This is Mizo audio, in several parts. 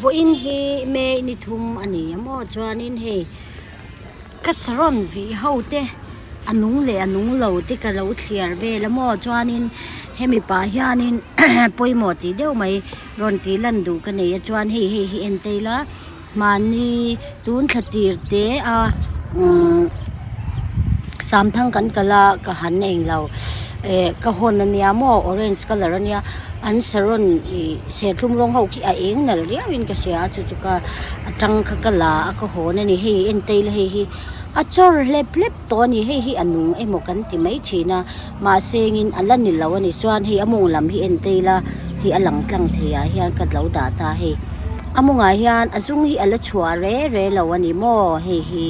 Vawiin hi May ni thum a ni a maw chuanin hei ka saron vih ho te a nung leh a nung lo te ka lo thliar vel a maw chuanin hemi pah hianin pawimawh tih deuh mai rawn tih lan duh ka nei a chuan hei hei hi en ta ila mahni tun thla tir te a umm samthang kan kal a ka han englo eh ka hawn ania maw orange colour ania an saron ih serthlum rawng ho khi a eng nalh riau in ka hria a chu chu ka atang kha ka la a ka hawn ani hei en ta ila hei hi a chawr hlep hlep tawh ani hei hi a nung emaw kan ti mai thin a mahse engin a la ni lo ani chuan hei a mawng lam hi en ta ila hei a lang tlang thei ah hian ka lo dah ta hei a mawngah hian a zum hi a la chhuah re re lo ani maw hei hi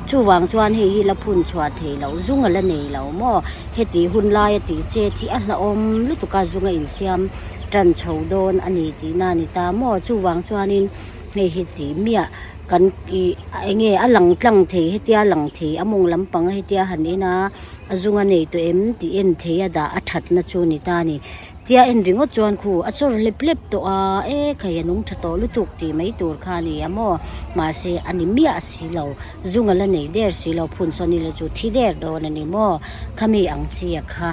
chuvang chuan hei hi la phun chhuah theih loh zung a la nei lo maw heti hun laia tih chet hi a hlauhawm lutuk a zung a insiam tan chho dawn a ni tihna a ni ta maw chuvang chuanin hei hi tih miah kan ih eng nge a lang tlang thei hetia lang thei a mawng lampang a hetia han en a a zung a nei tawh em tih en thei a dah a thatna chu a ni ta a ni. Tia en ringawt chuan khu a chawr hlep hlep tawh a, e khai a nung tha tawh lutuk tih mai tur kha a ni a maw? Mahse a ni miah si lo, zung a la nei der si lo, phun sawn ila chu thi der dawn a ni maw? Khami ang chi a kha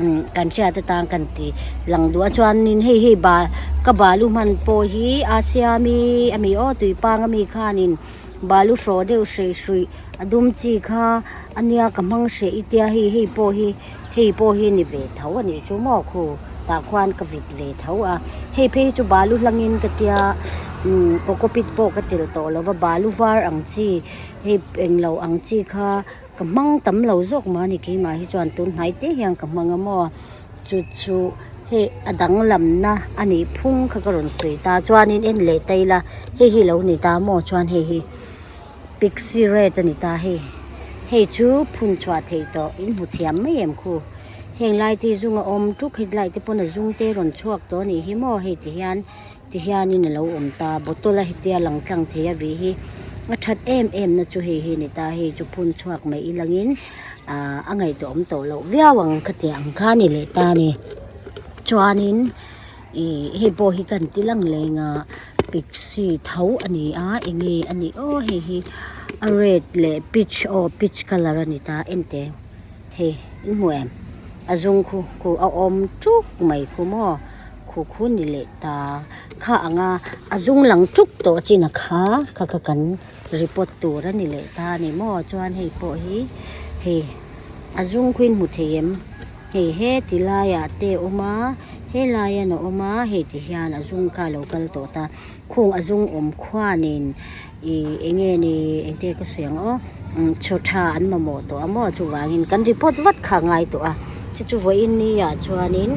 umm kan hriat atan kan ti lang duh a chuanin hei hei bal ka balu hman pawh hi a siami a mi aw tuipang ami khanin balu hrawh deuh hreih hruih a dum chi kha a nia ka hmang hreh i tia hei hei pawh hi. Hei pawh hi ni ve tho a nih chu maw khu tah khuan ka vit ve tho a hei phei hi chu balu hlangin ka tia umm cocopeat pawh ka telh tawh lo va balu var ang chi hei englo ang chi kha ka hmang tam lo zawk mah a ni keimah hi chuan tun hnai te hian ka hmang a maw chu chu hei a danglamna a nih phung kha ka rawn sawi ta chuanin en leh ta ila hei hi lo ni ta maw chuan hei hi. Pixie red a ni ta hei hei chu phun chhuah theih tawh in hmu thiam mai em khu heng lai te hi zung a awm tuk hetlai te pawn a zung te rawn chhuak tawh a nih hi maw hei ti hian ti hianin a lo awm ta bottle a hetia lang tlang thei a vih hi a that em em na chu hei hi a ni ta hei chu phun chhuak mai ilangin ah a ngaihtuah awm tawh loh viau ang khatiang ang kha a ni leh ta a ni chuanin. Ih hei pawh hi kan ti lang leng a pixie tho a ni a enge a nih aw hei hi a red leh peach aw peach colour a ni ta en teh hei in hmu em a zum khu khu a awm tuk mai khu maw khu khu ni leh ta kha ang a a zum lang tuk tawh chin a kha kha kha kan report tur a ni leh ta a ni maw chuan hei pawh hi hei a zum khu in hmu thei em. Hei he ti laiah te a awm a helai an a awm a hei ti hian a zum kha a lo kal tawh ta khung a zum awm khuanin ih eng nge ni engte ka sawi ang aw umm chaw tha an mamawh tawh a maw chuvangin kan report vat kha a ngai tawh a chu chu vawiin ni ah chuanin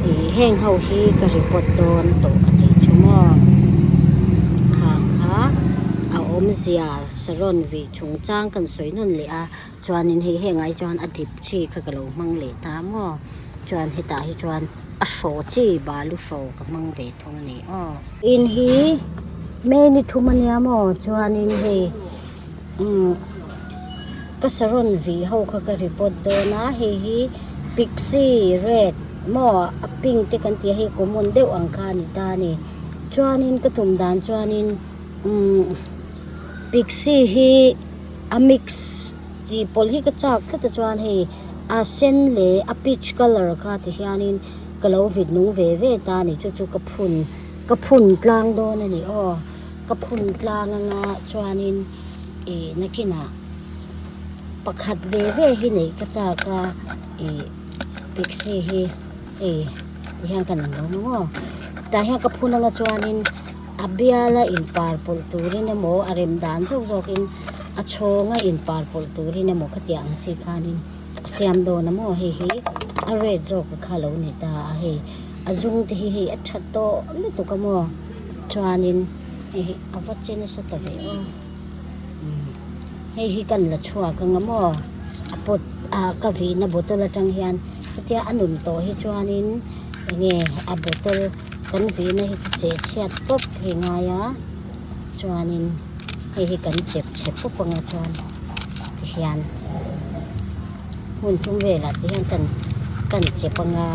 ih heng ho hi ka report dawn tawh a nih chu maw kha kha a awmzia saron vih chungchang kan sawi nawn leh a. Chuanin hei hengah hi chuan a dip chi kha ka lo hmang leh ta maw chuan hetah hi chuan a hraw chi balu hraw ka hmang ve thung a ni aw. In hi May ni thum a nia maw chuanin hei umm ka saron vih ho kha ka report dawn a hei hi pixie red maw a pink te kan tih a hei common deuh ang kha a ni ta a ni chuanin ka tum dan chuanin umm pixie hi. A mix tih pawlh hi ka chak tlat a chuan hei a sen leh a peach colour kha ti hianin ka lo vit nung ve ve ta a ni chu chu ka phun ka phun tlang dawn a ni aw ka phun tlang anga chuanin ih nakinah pakhat ve ve hi neih ka chak a ih pixie hi hei ti hian ka nei lo ang aw tah hian ka phun anga chuanin. A biala inpar pawlh turin emaw a rem dan zawk zawkin a chhawnga inpar pawlh turin emaw khatiang ang chi khanin a siam dawn a maw hei hi a red zawk kha a lo ni ta a hei a zum te hi hei a tha tawh lutuk a maw chuanin hei hi a va che nasa ta ve aw umm hei hi kan la chhuak ang a maw a pot a ka vihna bottle atang hian hetia a nun tawh hi chuanin enge a bottle. Kan vihna hi chu cheh chhiat pawp hi ngai a chuanin hei hi kan chep chhe pawp anga chuan tihian hmun thum velah te hian kan kan chep anga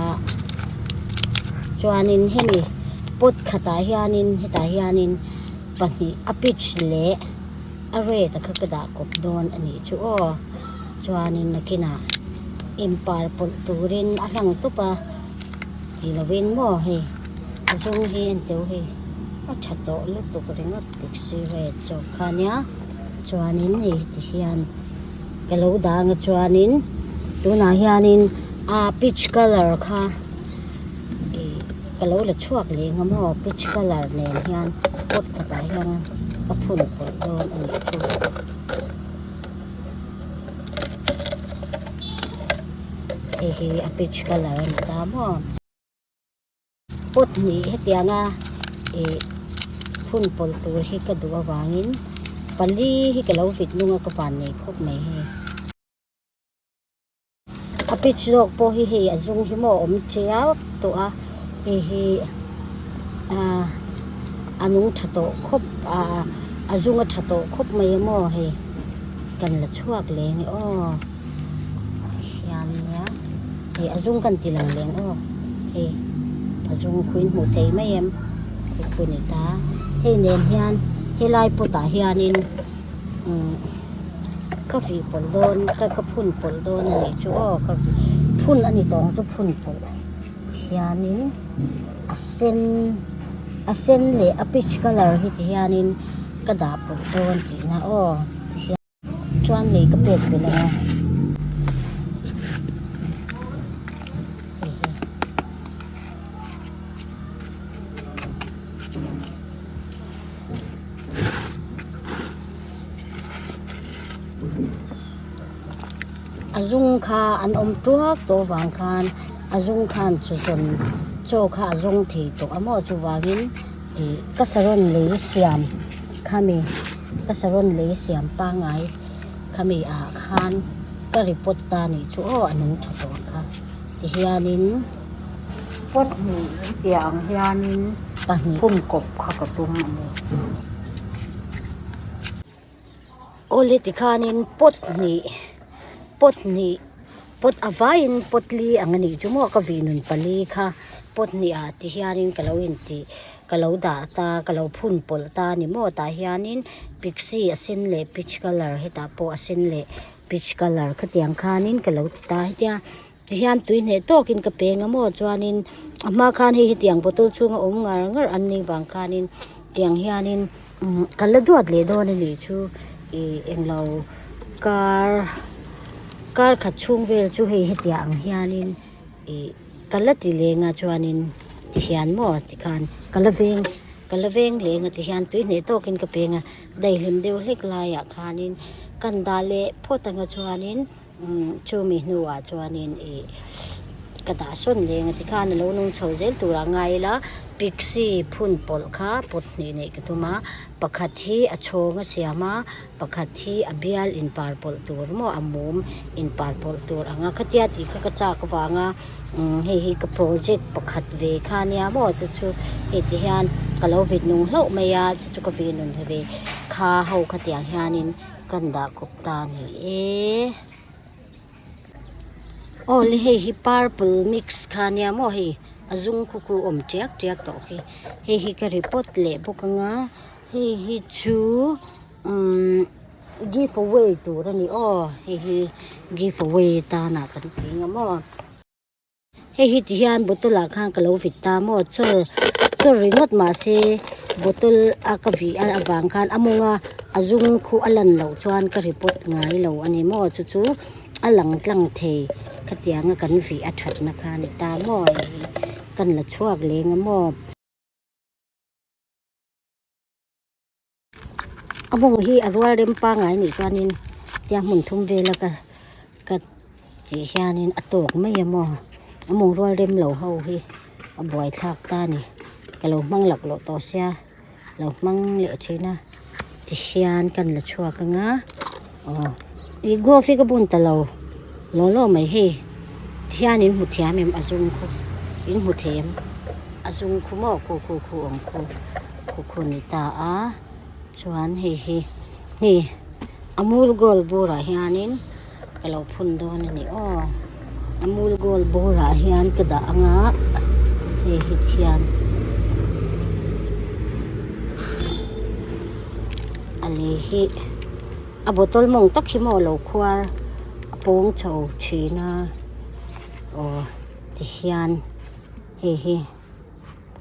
chuanin hemi. Pot khatah hianin hetah hianin pahnih a peach leh a red a kha ka dah kawp dawn a nih chu aw. Chuanin nakinah inpar pawlh turin a hlang tawp a ti lovin maw hei a zawng hi en teuh hei a tha tawh lutuk ringawt pixie red zawk kha nia chuanin hei ti hian ka lo dang a chuanin tunah hianin a peach colour kha ih ka lo la chhuak leh ang a maw peach colour nen hian pot khatah hian ka phun pawlh dawn a nih chu. Hei hi a peach colour a ni ta maw. Pot hnih hetianga ih phun pawlh tur hi ka duh avangin pali hi ka lo vit nung a ka van nei khawp mai hei. A peach zawk pawh hi hei a zung hi maw a awm chiau tawh a hei hi ah a nung tha tawh khawp ah a zung a tha tawh khawp mai a maw hei kan la chhuak leng e aw tihian nia hei a zung kan ti lang leng aw hei a zung khu in hmuh thei mai em khu khu ni ta hei nen hian helai pot ah hianin umm ka vih pawlh dawn ka ka phun pawlh dawn a nih chu aw ka phun a ni tawng chu phun pawlh hianin a sen a sen leh a peach colour hi ti hianin ka dah pawlh dawn tihna aw ti hian chuan lei ka pek belh ang a hei hi. A zung kha an awm tuak tawh vang khan a zung khan chu zawn chaw kha a zawng thei tawh a maw chuvangin ih ka sarawn lei siam khami ka sarawn lei siam pangngai khami ah khan ka report ta nih chu aw a nung tha tawh kha tihianin. Pot hnih piah ang hianin pahnih phun kawp kha ka tum a ni. Awle tikhanin pot hnih pot hnih pot a vaiin pot li ang a nih chu maw ka vih nun pali kha pot hnih ah ti hianin ka lo intih ka lo dah ta ka lo phun pawlh ta a ni maw tah hianin pixie a sen leh peach colour hetah pawh a sen leh peach colour khatiang khanin ka lo ti ta hetia. Tihian tui hneh tawkin ka peng a maw chuanin a hma khan hei hetiang bottle chhunga awm ngar ngar an nih vang khanin tiang hianin umm ka la duat leh dawn a nih chu ih englo kar kar khat chhung vel chu hei hetiang ang hianin ih ka la ti leng a chuanin tihian maw tikhan ka la veng ka la veng leng a tihian tui hneh tawkin ka peng a daihlim deuh hlek laiah khanin kan dah leh phawt anga chuanin. Umm chumi hnuah chuanin ih ka dah sawn leng a tikhan a lo nung chho zel turah ngai ila pixie phun pawlh kha pot hnih neih ka tum a pakhat hi a chhawng a siam a pakhat hi a bial inpar pawlh tur maw a mum inpar pawlh tur ang a khatia tih kha ka chak avanga umm hei hi ka project pakhat ve kha ania maw chu chu hei ti hian ka lo vit nung hlauh mai a chu chu ka vih nun ve kha ho khatiang hianin. Kan dah kawp ta a ni e. Aw le hei hi purple mix kha nia maw hei a zum khu khu awm tiak tiak tawh khi hei hi ka report leh bawk anga hei hi chu umm give away tur a ni aw hei hi give away atana kan ti ang maw. Hei hi ti hian bottle ah khan ka lo vit ta maw chawr chawr ringawt mahse bottle a ka vih avang khan a mawnga a zum khu a lan loh chuan ka report ngai lo a ni maw chu chu a lang tlang thei khatianga kan vih a thatna kha a ni ta maw hei hi kan la chhuak leng a maw. A mawng hi a rual rem pangngai nih chuanin tia hmun thum vela ka ka tih hianin a tawk mai a maw a mawng rual rem lo ho hi a buaithlak ta a ni ka lo hmang laklawh tawh sia lo hmang leh thin a tihian kan la chhuak anga aw ih glove hi ka bun ta lo law law mai hei tihian in hmu thiam em a zum khu in hmu thei em a zum khu maw khu khu khu awm khu. Khukhun ni ta a chuan hei hi hei amul gold burah hianin ka lo phun dawn a ni aw amul gold burah hian ka dah anga hei hi tihian. Lei hi a bottle mawng tak hi maw lo khuar a pawng chho thin a aw tihian hei hi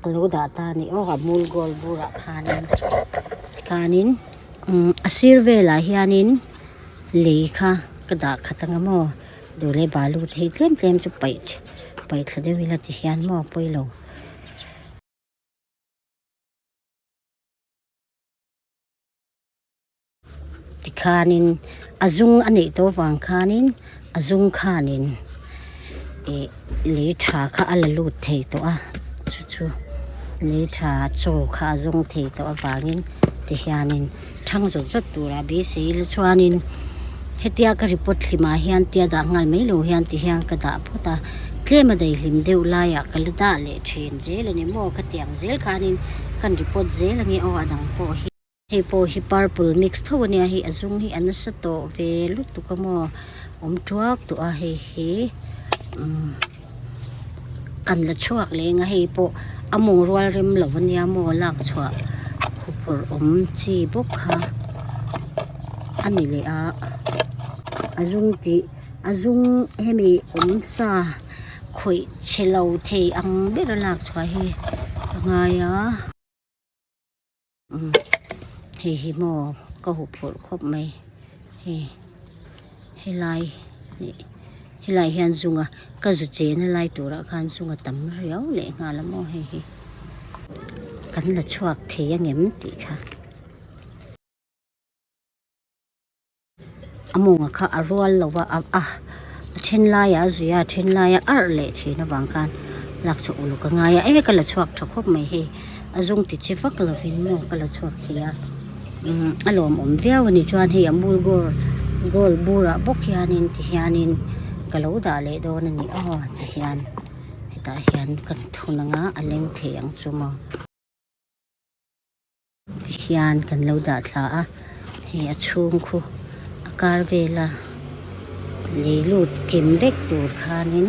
ka lo dah ta a ni aw a mul goal bulah khanin tikhanin umm a sir velah hianin lei kha ka dah khat anga maw duh leh balu te hi tlem tlem chu paih paih thla deuh ila tihian maw pawilo. Tikhanin a zung a neih tawh vang khanin a zung khanin ih lei tha kha a la lut thei tawh a chu chu lei tha chaw kha a zawng thei tawh avangin tihianin thang zawt zawt tura beisei ila chuanin hetia ka report hlimah hian tia dah nghal mai lo hian tihian ka dah phawt a tlem a daihlim deuh laiah ka la dah leh thin zel a ni maw khatiang zel khanin kan report zel ange aw a dang pawh hi. Hei pawh hi purple mix tho ania hei a zum hi a nasa tawh ve lutuk a maw awm tuak tawh a hei hi umm kan la chhuak leh eng a hei pawh a mawng rual rem lo ania maw lak chhuah huphurh awm chi bawk kha a ni leh a a zum tih a zum hemi awm sa khawih chhe lo thei ang ber a lak chhuah hi a ngai a. Hei hi maw ka huphurh khawp mai hei helai helai hian zung a ka zu chena lai turah khan zung a tam riau leh nghal a maw hei hi kan la chhuak thei angem tih kha. A mawng kha a rual lo va a a then laiah a zui a a then laia arh leh thin avang khan lak chhuah uluk a ngai a e ka la chhuak tha khawp mai hei a zawng ti che vak lovin maw ka la chhuak thei a umm a lawmawm viau a ni chuan hei a mul goal goal burah bawk hianin ti hianin ka lo dah leh dawn a ni aw ti hian hetah hian kan thun anga a leng thei ang chu maw. Tihian kan lo dah thla a, hei a chhung khu a kar vela lei lut kim vek tur khanin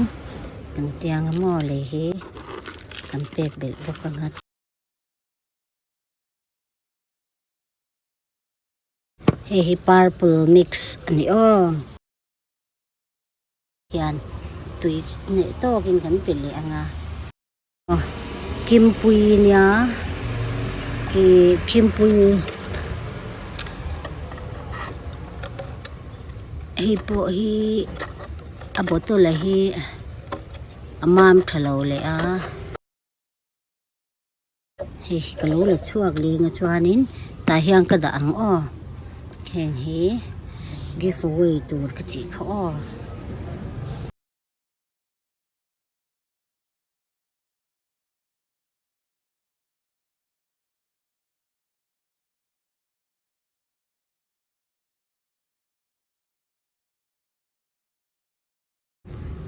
kan tiang a maw lei hi kan pek belh bawk ang a. Hei hi purple mix a ni aw. Hian tui hnaih tawkin kan pe leh ang a. Kimpui nia ih kimpui hei pawh hi a bottle a hi a mam tha lo leh a hei hi ka lo la chhuak leng a chuanin tah hian ka dah ang aw heng hi give away tur ka tih kha aw.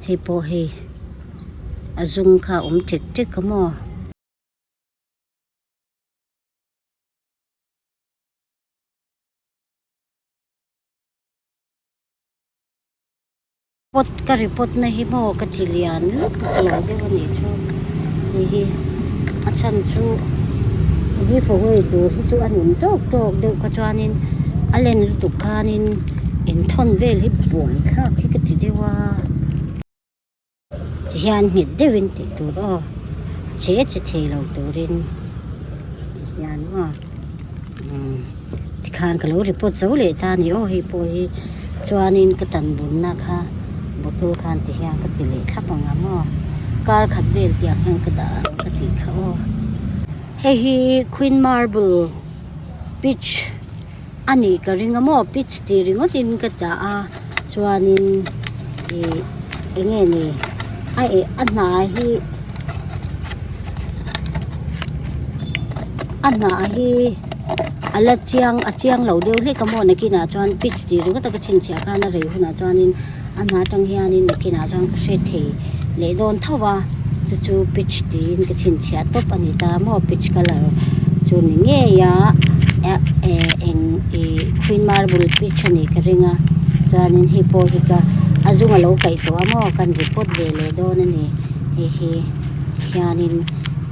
Hei pawh hei a zum kha a awm ṭek ṭek a maw. Pot ka report na hi maw ka ti lian lutuk lo deuh a nih chu hei hi a chhan chu give away tur hi chu a nun tawk tawk deuh kha chuanin a len lutuk khanin inthawn vel hi buai thlak hi ka ti deuh a tihian nghet deuhin tih tur aw che che thei lo turin tihian maw umm tikhan ka lo report zo leh ta a ni aw hei pawh hi chuanin ka tan bunna kha bottle khan ti hian ka ti leh thlap ang a maw kar khat vel tiang hian ka dah ang ka tih kha aw hei hi queen marble pitch a nih ka ring a maw pitch tih ringawtin ka dah a chuanin ih eng nge ni a eh a hnah hi a hnah hi a la chiang a chiang lo deuh hlek a maw nakinah chuan pitch tih ringawt a ka chhinchhiah khan a rei hunah chuanin a hnah atang hianin nakinah chuan ka hre thei leh dawn tho va chu chu pitch tiin ka chhinchhiah tawp a ni ta maw pitch colour chu ni ngei a eh eng ih queen marble pitch a nih ka ring a chuanin hei pawh hi ka a zung a lo kaih tawh a maw kan report ve leh dawn a ni hei hi hianin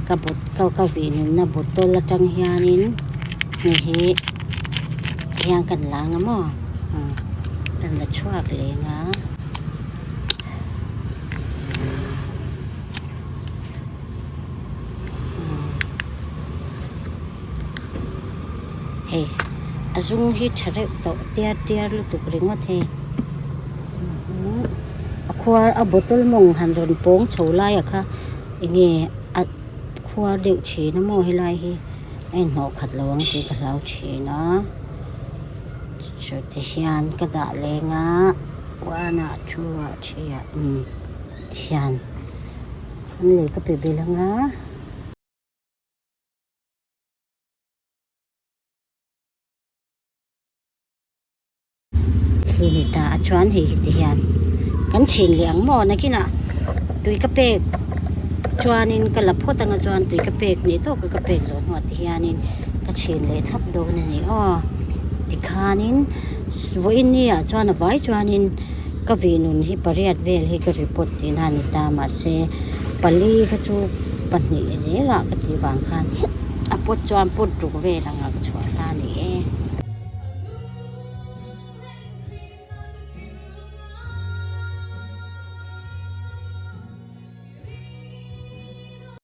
ka bot ka ka vih nunna bottle atang hianin hei hi. Tihian kan la anga maw kan la chhuak leng a. Hei a zung hi tha reuh tawh tiar tiar lutuk ringawt hei a khuar a bottle mawng han rawn pawng chho lai ah kha eng nge a khuar deuh thin a maw helai hi a inhnawh khat lo ang tih ka hlau thin a chuti hian ka dah leng a one ah two ah three ah umm tihian an lei ka pe belh ang a. Khi ni ta a chuan hei hi ti hian kan chhin leh ang maw nakinah tui ka pek chuanin ka la phawt anga chuan tui ka pek hnih tawk a ka pek zawh hnuah ti hianin ka chhin leh thlap dawn a ni aw tikhanin vawiin ni ah chuan a vai chuanin ka vih nun hi pariat vel hi ka report tihna a ni ta mahse pali kha chu pahnih zelah ka tih vang khan a pawt chuan pawt ruk vel ang a ka chhuah.